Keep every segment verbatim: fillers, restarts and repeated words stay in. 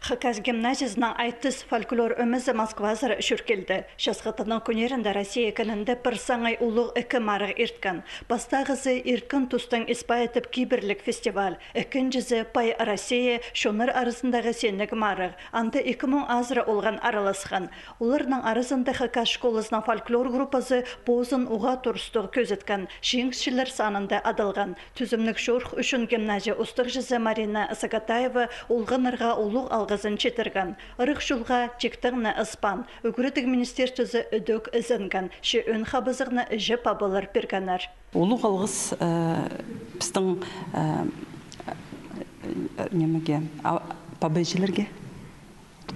Хакас гимназиязының «Айтыс» фольклор ӧмезі Москвазар чӧргелді. Часхыттың кӱннерінде Россия кінінде пір саңай улуғ ікі марығ ирткен. Пастағызы ирткен тустың испайы тіп кибірлік фестиваль, ікінҷізі «Пай Россия» чоннар аразындағы синніг марығ. Анда ікі муң азыра олған араласхан. Оларның аразында хакас школазының фольклор группазы позын уғаа турыстығ кӧзіткен, чиңісчілер санында адалған. Тӱзімніг чорых ӱчӱн гимназия устағҷызы Марина Сагатаева олғаннарға улуғ алғызын читірген. Ырах чолға тиктең не ыспаан. Ӱгредіг министерствозы ідӧк ізенген, че ӧӧн хабазығны іҷе-пабалар пиргеннер. Улуғ алғыс, э, пістің, э, э, немеге, а, паба-іҷелерге.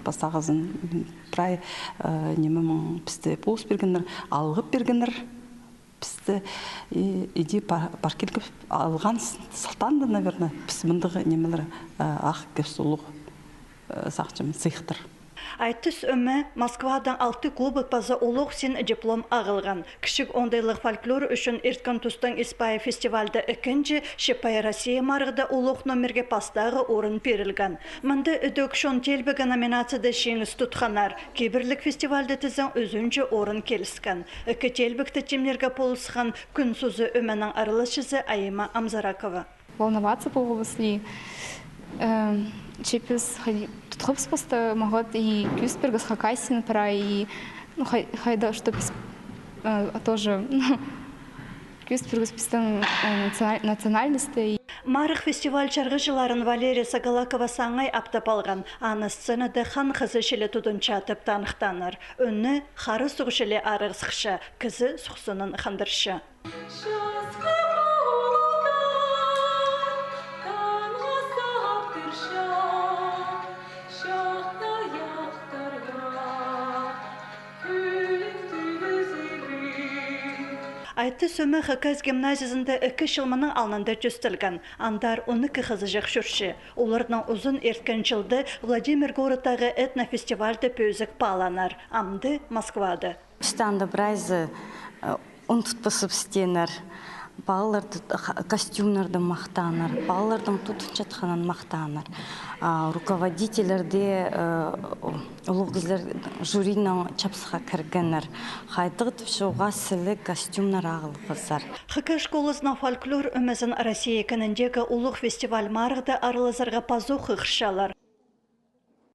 Пастағызын, прай, э, ниме, мынаң пісті полыс пиргеннер, алғып пиргеннер. Пісті и, иди па-, пар килгіп алған с-, сылтаанда, наверное, піс мындағ нимелер, э, ах, кӧс улуғ, э, сағынчам, сыйыхтар. «Айтыс» ӧме Москвадаң алты кубок паза улуғ син диплом ағылған. Кічіг оңдайлығ фольклор ӱчӱн ирткен тустың испайы фестивальда ікінҷі, че «Пай Россия» марығда улуғ номерге пастағы орын пирілген. Мында ідӧк «Чон теелбегі» номинацияда чиңіс тутханнар. Кибірлік фестивальда тізең ӱзінҷі орын киліскен. Ікі теелбекті тимнирге полысхан «Кӱн сузы» ӧменің араласчызы Аима Амзаракова. Волноваться полғабыс и, э, че піс хай-, тутхабыс пасты маңат и кӧзіт пиргебіс Хакасияны прай и, ну, хай-, хайда, что піс, э, тоже, ну, кӧзіт пиргебіс пістің, э, национа-, национальностьты. Марығ фестиваль чарғыҷыларын Валерия Сагалакова саңай аптап алған. Аны сценада хан хызы чіли тудынча тіп таныхтааннар. Ӱні хара суғ чіли арығ сыхча, кізі сухсынын хандырча. «Айтыс» ӧме Хакас гимназиязында ікі чыл мының алнында тӧстелген. Андар он ікі хызыҷах чӧрче. Оларның узын ирткен чылда Владимир городтағы этнофестивальда пӧзік паалааннар, амды Москвада. Пісті анда прайзы, э, ун тутпасыбыс тееннер. Палаларды ха-, костюмнардаң махтааннар, палаларның тудынчатханын махтааннар. А, руководительлер дее, э, улуғ кізілер жюринаң чапсыхха кіргеннер. Хайдағ тіпче уғаа сіліг костюмнар ағылғазар. Хакас школазының фольклор ӧмезін Россия кініндегі улуғ фестиваль-марығда аралазарға пазох хығырчалар.